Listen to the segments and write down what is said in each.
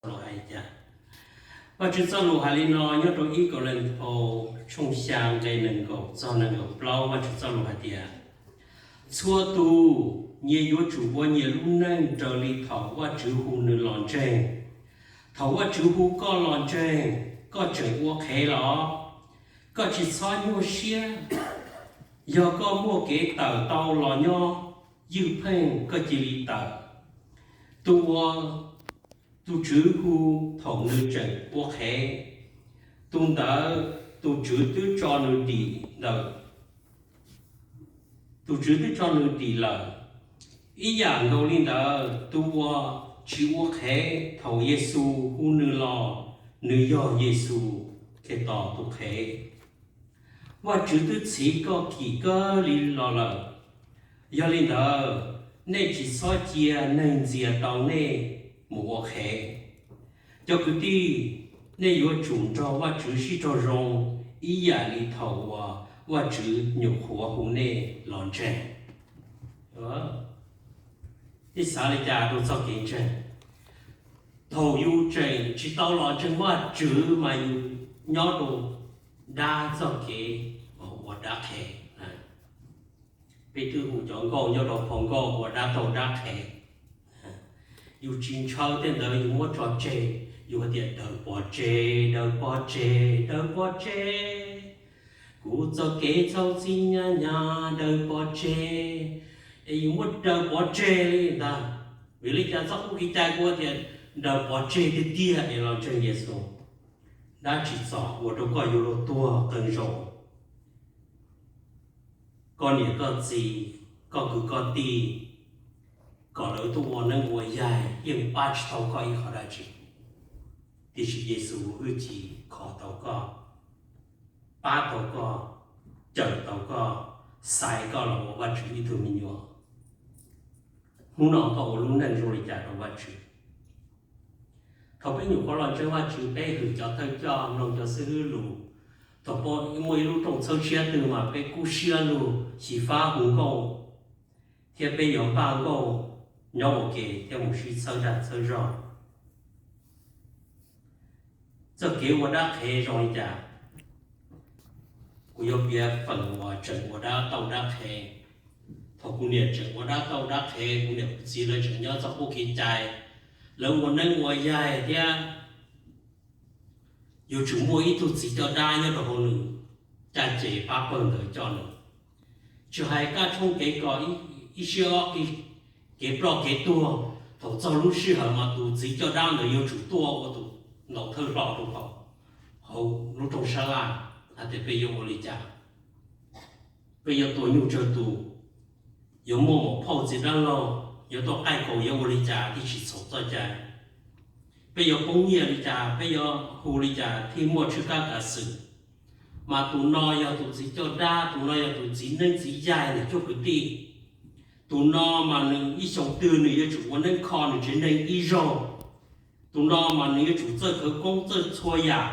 Txoj lus hais li cas? Vajtswv txoj lus hais li no nyob rau ib Kauleethaus tshooj xya nqe nees nkaum txog nees nkaum plaub, Vajtswv txoj lus hais tias, txhua tus nyias yuav tsum ua nyias lub neej raws li thaum Vajtswv hu nws los ntseeg. Thaum Vajtswv hu koj los ntseeg, koj tseem ua qhev los? Koj tsis txhob nyuaj siab. Yog koj muaj kev tawm tau los nyob, ywj pheej koj cia li tawm. Tus uas tus Tswv hu thaum nws tseem ua qhev, tus ntawd tus Tswv twb tso nws dim ntawm tus Tswv twb tso nws dim lawm. Ib yam nkaus li ntawd, tus uas tsis ua qhev thaum Yexus hu nws los, nws yog Yexus Khetos tus qhev. Vajtswv twb txhiv koj kim kawg li los lawm. Yog li ntawd, nej tsis txhob cia neeg ntxias tau nej mus ua qhev. Cov kwv tij, nej yuav tsum nrog Vajtswv sib raug zoo ib yam li thaum uas Vajtswv nyuam qhuav hu nej los ntseeg. Nej xav li cas rau txoj kev ntseeg? Thaum yus tseem tsis tau los ntseeg Vajtswv mas yus nyob rau dab txoj kev ua dab qhev. Peb twb hu cov nkauj nyob rau phau nkauj ua dab taug dab qhev. Yus tsis ntshaw tej ntawd yus muab tso tseg, yus hais tias daws pov tseg, daws pov tseg, daws pov tseg. Kuv txoj kev txhaum txim nyab nyab daws pov tseg. Es yus muab daws pov tseg li ntag. Vim li cas txoj qub kev cai kuv tias daws pov tseg tiag tiag es los ntseeg Yexus? Dab tsi txom ua rau koj yuav luag tuag qee zaus? Koj niam koj txiv, koj kwv koj tij, kom lawv tuaj ua neeb ua yaig yeej pab tsis tau koj ib qho dab tsi. Tiam sis Yexus hwj chim kho tau koj, pab tau koj, cawm tau koj, xaiv koj los ua Vajtswv ib tug me nyuam. Hnub no koj ua lub neej zoo li cas rau Vajtswv? Thaum peb nyuam qhuav los ntseeg Vajtswv, peb hwm cov thawj coj, mloog cov xib hwb lus. Thaum muaj ib lub rooj txhawb siab twg mas peb kub siab lug xyiv fab hu nkauj, thiab peb yuav npaj nkauj nyob ua ke thiab mus sib txhawb dag txhawb zog. Txoj kev ua dab qhev zoo li cas? Kuv yuav piav feem uas tseem ua dab taug dab qhev. Thaum kuv niam tseem ua dab taug dab qhev, kuv niam kuv txiv lawv tseem nyob txoj qub kev cai, lawv ua neeb ua yaig thiab yuav tsum muaj ib tug txiv coj dab nyob rau hauv nws caj ces pab pawg ntawd coj nws. Tsis hais kaj tshoob kev kos, ib siab ob qig, kev ploj kev tuag, thaum txog lub sij hawm mas tus txiv coj dab ntawd yuav tsum tuaj ua tus ntaus thawj hlo rau hauv lub rooj sab laj hais tias peb yuav ua li cas. Peb yuav tua nyuj tsawg tus, yuav muaj maum phauj txiv dab laug, yuav tuaj qaij kaus yuav ua li cas thiaj tsis txhaum txoj cai. Peb yuav poob nyiaj li cas, peb yuav hu li cas thiaj muaj tshwj kab kav xwm. Mas tus no yog tus txiv coj dab, tus no yog tus txiv neeb txiv yaig ntawm cuaj kwv tij. Tus no mas nws ib xyoo twg nws yuav tsum ua neeb kho nws tsev neeg ib zaug. Tus no mas nws yuav tsum txawj khawv koob txawj txhua yam.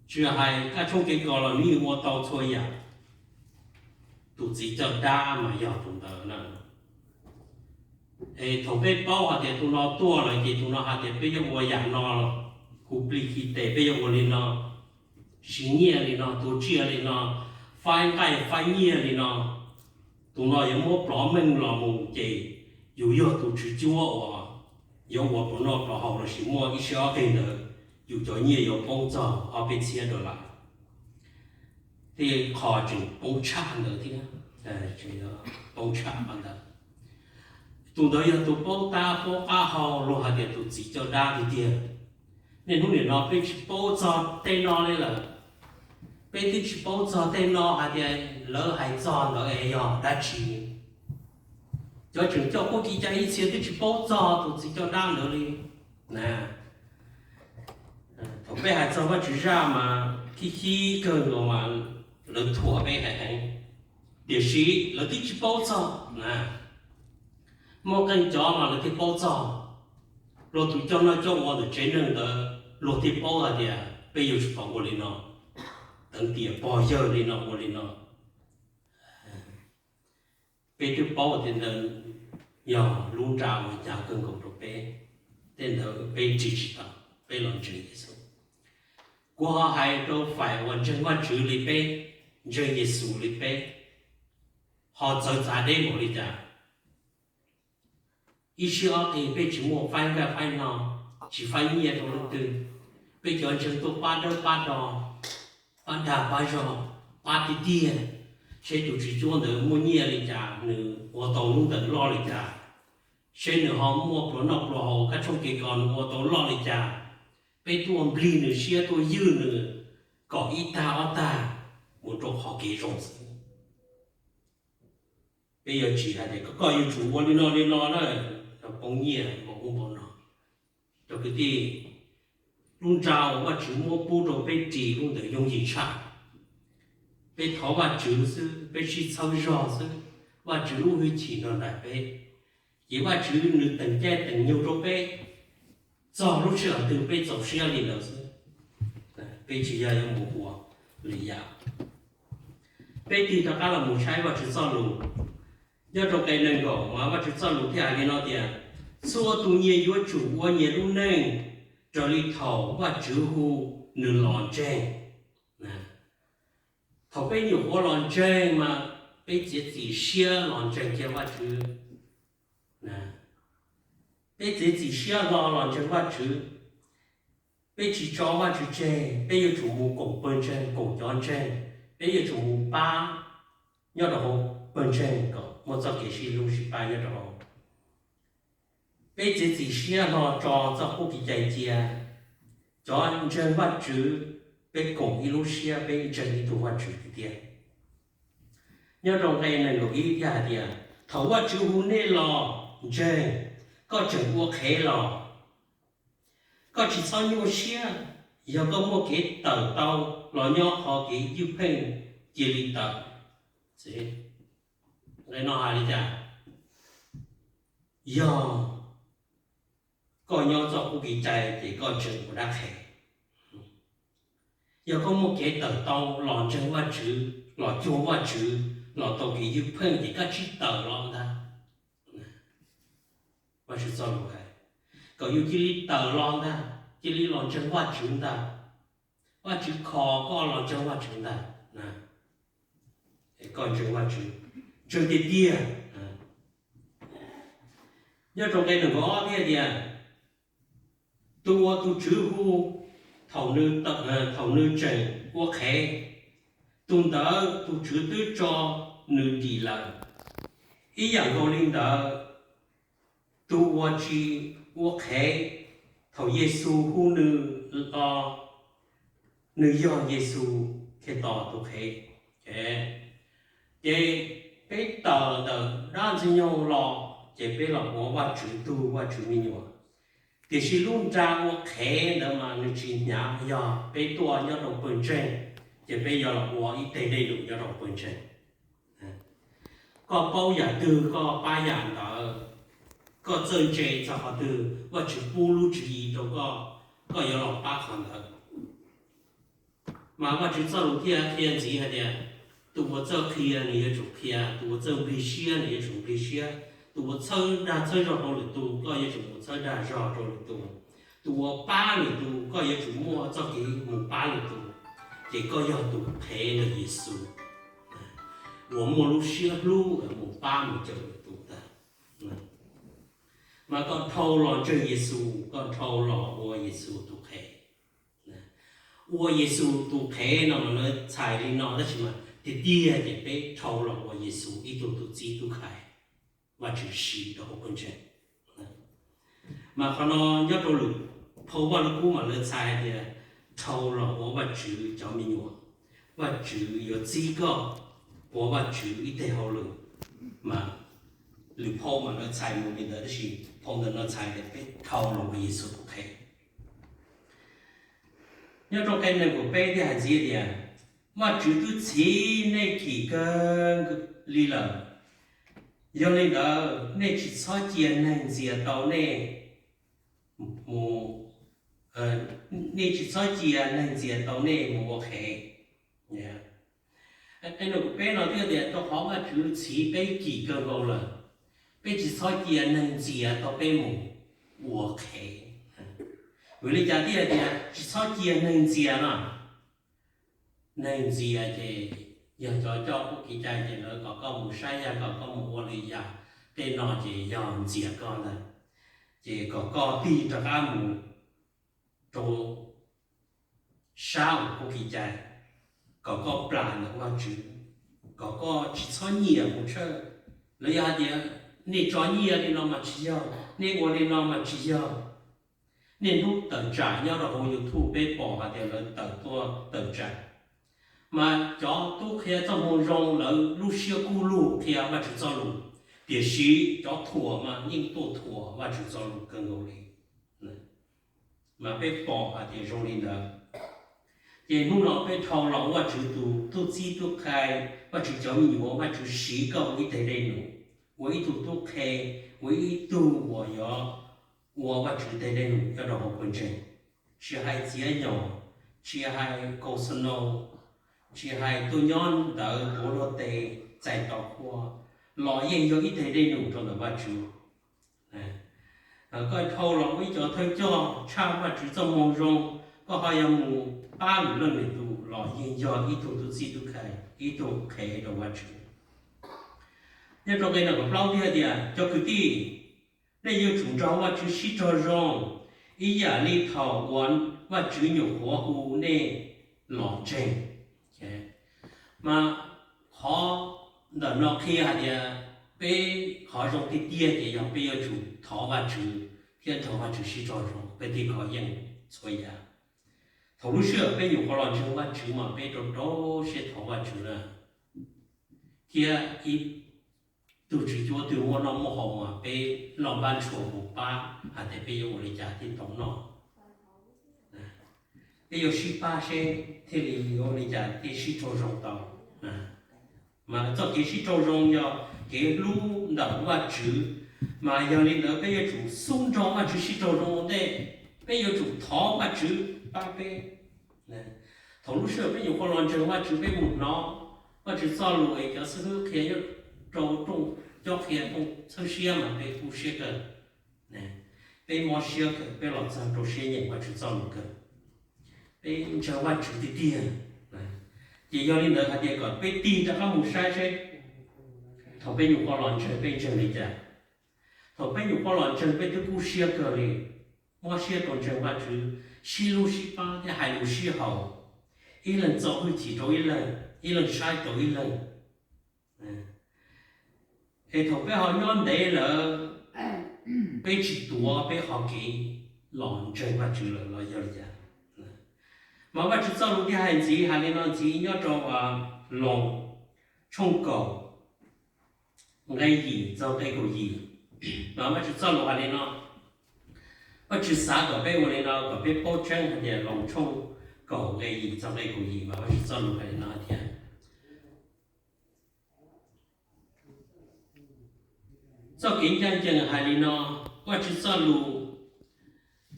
Tsis hais kaj tshoob kev kos los nws yeej ua tau txhua yam. Tus txiv coj dab mas yog tus ntawd na. Es thaum peb paub hais tias tus no tuaj lawm ces tus no hais tias peb yuav ua yam no, hu plig khi tes peb yuav ua li no, siv nyiaj li no, tua tsiaj li no, faib nqaij faib nyiaj li no. Tus no yuav muab plov meej los mus ces yus yog tus tswv cuab uas yuav ua pluas noj pluas haus lossis muaj ib siab ob qig ntawd, yus cov nyiaj yuav poob txog ob peb txhiab dollar. Tej qho tseem poob tshaj ntawd thiab, poob tshaj qhov ntawd. Tus ntawd yog tus paub tab paub qab hau los hais tias tus txiv coj dab tiag tiag. Niaj hnub nim no peb tsis paub txog tej no li lawm. Peb twb tsis paub txog tej no hais tias lawv hais txog ntawd es yog dab tsi. Cov tseem coj qub kev cai ib txhia twb tsis paub txog tus txiv coj dab ntawd li na. Thaum peb hais txog Vajtswv zaj mas khib khib kawg nkaus mas lawv thuam peb heev heev, tiam sis lawv twb tsis paub txog na. Muaj qee cov mas lawv thiaj paub txog. Luag tus coj noj coj ua ntawm tsev neeg ntawd luag thiaj paub hais tias peb yuav tsum tau ua li no, teev tiam pog yawg li no ua li no. Peb twb paub tias ntawd yog lub nra uas cav kawg nkaus rau peb. tej ntawd peb ris tsis tau, peb los ntseeg Yexus. Kuv ho hais rau fais uas ntseeg Vajtswv li peb, ntseeg Yexus li peb, ho txawv txav deb npaum li cas? Ib sij ob qig peb tsis muaj faib nkaj faib no, tsis faib nyiaj rau leej twg, peb cov ntseeg tuaj pab dawb pab do, pab dag pab zog, pab tiag tiag, seb tus tswv cuab ntawd muaj nyiaj li cas, nws ua tau lub ntawm loj li cas, seb nws ho muaj pluas noj pluas haus kab tshoob kev kos nws ua tau loj li cas. Peb tuaj nplig nws siab, tuaj ywj nws kom ib tag ob tag mus rau qhov kev zoo xwb. Peb yuav tsis hais tias koj yuav tsum ua li no li no na, poob nyiaj npaum ub npaum no. Cov kwv tij, lub nra uas Vajtswv muab pub rau peb ris lub ntawd yooj yim tshaj. Peb thov Vajtswv xwb, peb sib txhawb zog xwb, Vajtswv lub hwj chim nrog nraim peb, ces Vajtswv nws teem caij teem nyoog rau peb txog lub sij hawm twg peb txaus siab li ntawd xwb. Peb tsis yog yuav mus ua lwm yam. Peb tig rov qab los mus saib Vajtswv txoj lus. Nyob rau nqe nees nkaum mas Vajtswv txoj lus thiaj hais li no tias, txhua tus nyias yuav tsum ua nyias lub neej raws li thaum Vajtswv hu nws los ntseeg. Thaum peb nyuam qhuav los ntseeg mas peb txiav txim siab los ntseeg kiag Vajtswv. Peb txiav txim siab hlo los ntseeg Vajtswv. Peb tsis tso Vajtswv tseg, peb yuav tsum mus koom pawg ntseeg, koom cov ntseeg, peb yuav tsum mus pab nyob rau hauv pawg ntseeg kom muaj txoj kev sib hlub sib pab nyob rau hauv. Peb txiav txim siab hlo tso txoj qub kev cai cia, cov ntseeg Vajtswv, peb koom ib lub siab peb ntseeg ib tug Vajtswv tiag tiag. Nyob rau nqe nees nkaum ib thiaj hais tias, thaum Vajtswv hu nej los ntseeg, koj tseem ua qhev los, koj tsis txhob nyuaj siab. Yog koj muaj kev tawm tau los nyob qhov kev ywj pheej, cia li tawm. Nqe no hais li cas? Yog koj nyob txoj qub kev cai ces koj tseem ua dab qhev. Yog koj muaj kev tawm tau los ntseeg Vajtswv, los cuag Vajtswv, los tau kev ywj pheej ces koj tsis tawm los ntag. Vajtswv txoj lus hais kom yus cia li tawm los ntag, cia li los ntseeg Vajtswv ntag. Vajtswv kho koj los ntseeg Vajtswv ntag. Koj ntseeg Vajtswv, ntseeg tiag tiag. Nyob rau nqe nees nkaum ob thiaj tias, tus uas tus Tswv hu, thaum nws tseem ua qhev, tus ntawd tus Tswv twb tso nws dim lawm. Ib yam nkaus li ntawd, tus uas tsis ua qhev, thaum Yexus hu nws los, nws yog Yexus Khetos tus qhev. Ces peb tawm ntawm dab ntxwg nyoog los ces peb los ua Vajtswv tug, Vajtswv me nyuam. Tiam sis lub nra ua qhev ntawd mas nws tsis hnyav, yog peb tuaj nyob rau pawg ntseeg, ces peb yuav los ua ib teg dej num nyob rau pawg ntseeg. Koj paub yam twg koj pab yam ntawd, koj txawj ntse txog qhov twg Vajtswv pub lub tswv yim rau koj, koj yuav los pab qhov ntawd. Mas Vajtswv txoj lus thiaj qhia ntxiv hais tias, tus uas txawj qhia nws yuav tsum qhia, tus uas txawj nplig siab nws yuav tsum nplig siab, tus uas txhawb dag txhawb zog rau lwm tus koj yuav tsum mus txhawb dag zog rau lwm tus, tus uas pab lwm tus koj yuav tsum muaj txoj kev mus pab lwm tus, ces koj yog tus qhev ntawm Yexus uas muaj lub siab hlub mus pab mus cawm lwm tus ntag. Mas koj dhau los ntseeg Yexus, koj dhau los ua Yexus tus qhev. Ua Yexus tus qhev no mas lawv txhais li no tab sis mas tiag tiag ces peb dhau los ua Yexus ib tug tus txib tub qhe, Vajtswv siv rau hauv pawg ntseeg. Mas qhov no nyob rau lwm phau Vaj Lug Kub mas lawv txhais tias dhau los ua Vajtswv cov me nyuam, Vajtswv yuav txib koj ua Vajtswv ib teg hauj lwm. Mas lwm phau mas lawv txhais mus li ntawd tab sis phau ntawm no txhais tias peb dhau los ua Yexus tus qhev. Nyob rau nqe nees nkaum peb thiaj hais ntxiv tias, Vajtswv twb txhiv nej kim kawg li lawm. Yog li ntawd nej tsis txhob cia neeg ntxias tau nej mus, nej tsis txhob cia neeg ntxias tau nej mus ua qhev. Nqe nees nkaum peb no thiaj tias rau qhov Vajtswv txhiv peb kim kawg nkaus lawm, peb tsis txhob cia neeg ntxias tau peb mus ua qhev. Vim li cas thiaj tias tsis txhob cia neeg ntxias no? Neeg ntxias ces yog cov coj qub kev cai ces lawv kom koj mus saib yam, kom koj mus ua li yam, tej no ces yog ntxias koj ntag. Ces kom koj tig rov qab mus rau sab uas qub kev cai, kom koj plam ntawm Vajtswv, kom koj tsis txhob nyiam mus tshawj. Lawv yog hais tias nej tso nyiaj li no mas tsis yog, nej ua li no mas tsis yog. Niaj hnub tawm tsam nyob rau hauv YouTube peb pom hais tias lawv tawm tuaj tawm tsam, mas cov tub qhia txoj moo zoo lawv lub siab kub lug qhia Vajtswv txoj lus, tiam sis cov thuam mas yeej tuaj thuam Vajtswv txoj lus kawg nkaus li. Mas peb pom hais tias zoo li ntawd. Ces hnub no peb dhau los Vajtswv tus tub txib tub qhe, Vajtswv cov me nyuam, Vajtswv siv koj ua ib teg dej num, ua ib tug tub qhe, ua ib tug uas yuav ua Vajtswv teg dej num nyob rau hauv pawg ntseeg. Tsis hais txiav nyom, tsis hais kaus xo no, tsis hais tuaj nyob ntawd tuav luag tes txais tos qhua, los yeej yog ib teg dej num rau ntawm Vajtswv. Koj dhau los ua ib cov thawj coj tshaj Vajtswv txoj moo zoo, koj ho yog mus pab lwm leej lwm tus los yeej yog ib tug tub txib tub qhe, ib tug qhev rau Vajtswv. Nyob rau nqe nees nkaum plaub thiaj tias, cov kwv tij, nej yuav tsum nrog Vajtswv sib raug zoo, ib yam li thaum uas Vajtswv nyuam qhuav hu nej los ntseeg. Mas qhov ntawm no qhia hais tias peb, qhov zoo tiag tiag ces yog peb yuav tsum thov Vajtswv thiab nrog Vajtswv sib raug zoo, peb thiaj kov yeej txhua yam. Thaum lub sij hawm peb nyuam qhuav los ntseeg Vajtswv mas peb rau rau siab thov Vajtswv na, thiab ib tug tswv cuab twg muaj noj muaj haus mas peb loj npab ntshua mus pab hais tias peb yuav ua li cas thiaj tau noj. Peb yuav sib pab seb thiaj li yuav ua li cas thiaj sib raug zoo tau. Mas txoj kev sib raug zoo yog kev hlub ntawm Vajtswv, mas yog li ntawd peb yuav tsum xub nrog Vajtswv sib raug zoo ua ntej, peb yuav tsum thov Vajtswv pab peb. Thaum lub sij hawm peb nyuam qhuav los ntseeg Vajtswv, peb mus hnov Vajtswv txoj lus es cov xib hwb qhia nyob rau rooj cob qhia rooj txhawb siab mas peb kub siab kawg, peb mob siab kawg, peb los txog rau siab nyeem Vajtswv txoj lus kawg, peb ntseeg Vajtswv tiag tiag. Ces yog li ntawd hais tias kom peb tig rov qab mus saib seb thaum peb nyuam qhuav los ntseeg peb ntseeg li cas. Thaum peb nyuam qhuav los ntseeg peb twb kub siab kawg li, mob siab rau ntseeg Vajtswv, sib hlub sib pab thiab hais lus sib haum, ib leeg txo hwj chim rau ib leeg, ib leeg saib rau ib leeg. Es thaum peb ho nyob ntev lawm, peb tsis tuav peb qhov kev los ntseeg Vajtswv lawm los yog li cas? Mas Vajtswv txoj lus thiaj hais ntxiv, hais li no ntxiv nyob rau Loos tshooj kaum nqe yim txog nqe kaum yim. Mas Vajtswv txoj lus hais li no, Vajtswv xav kom peb ua li no kom peb paub tseeb hais tias Loos tshooj kaum nqe yim txog nqe kaum yim mas Vajtswv txoj lus hais li no hais tias, txoj kev ncaj ncees hais li no, Vajtswv txoj lus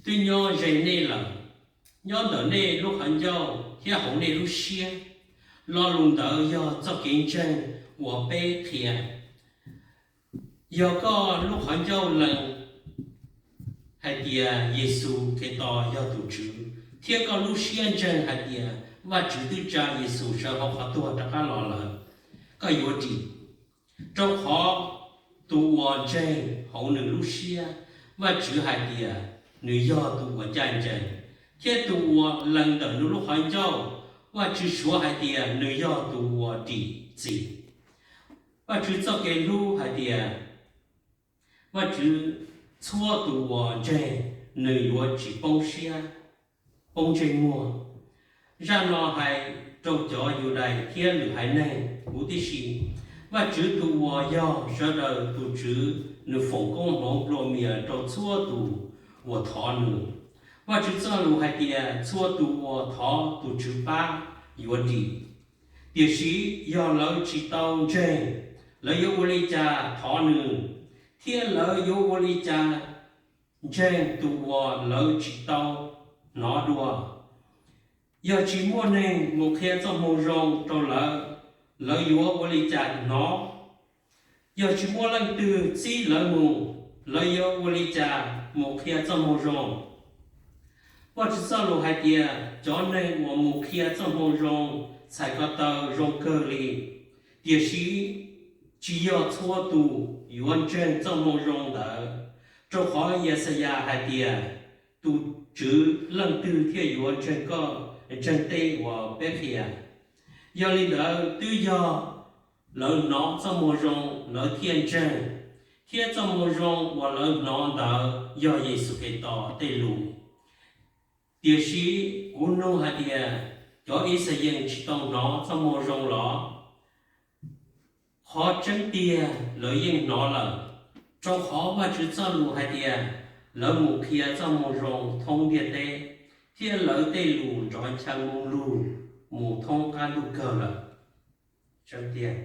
twb nyob ze nej lawm, nyob ntawm nej lub qhov ncauj thiab hauv nej lub siab. Lo lus ntawd yog txoj kev ntseeg uas peb qhia. Yog koj lub qhov ncauj lees hais tias Yexus Khetos yog tus Tswv, thiab koj lub siab ntseeg hais tias Vajtswv twb tsa Yexus sawv hauv qhov tuag rov qab los lawm, koj yuav dim. Rau qhov tus uas ntseeg hauv nws lub siab Vajtswv hais tias nws yog tus uas ncaj ncees, thiab tus uas lees ntawm nws lub qhov ncauj Vajtswv suav hais tias nws yog tus uas dim txim. Vajtswv txoj kev hlub hais tias Vajtswv txhua tus uas ntseeg nws yuav tsis poob siab, poob ntsej muag. Zaj no hais rau cov Yudais thiab lwm haiv neeg huv tib si. Vajtswv tus uas yog sawv daws tus Tswv, nws foom koob hmoov nplua mias rau txhua tus uas thov nws. Vajtswv txoj lus hais tias txhua tus uas thov tus Tswv pab yuav dim. Tiam sis yog lawv tsis tau ntseeg, lawv yuav ua li cas thov nws? Thiab lawv yuav ua li cas ntseeg tus uas lawv tsis tau hnov dua? Yog tsis muaj neeg mus qhia txoj moo zoo rau lawv, lawv yuav ua li cas hnov? Yog tsis muaj leej twg txib lawv mus, lawv yuav ua li cas mus qhia txoj moo zoo? Vajtswv txoj lus hais tias cov neeg uas mus qhia txoj moo zoo txhais ko taw zoo kawg li, tiam sis tsis yog txhua tus yuav ntseeg txoj moo zoo ntawd, rau qhov Yaxayas hais tias, tus Tswv leej twg thiaj yuav ntseeg koj, ntseeg tej uas peb qhia? Yog li ntawd twb yog lawv hnov txoj moo zoo lawv thiaj ntseeg, thiab txoj moo zoo uas lawv hnov ntawd yog Yexus Khetos tej lus. Tiam sis kuv nug hais tias, cov Ixayees tsis tau hnov txoj moo zoo los? Qhov tseeb tiag lawv yeej hnov lawm, rau qhov Vajtswv txoj lus hais tias, lawv mus qhia txoj moo zoo thoob ntiaj teb, thiab lawv tej lus nrov ncha moo lug mus thoob qab ntuj kawg lawm. Tseeb tiag,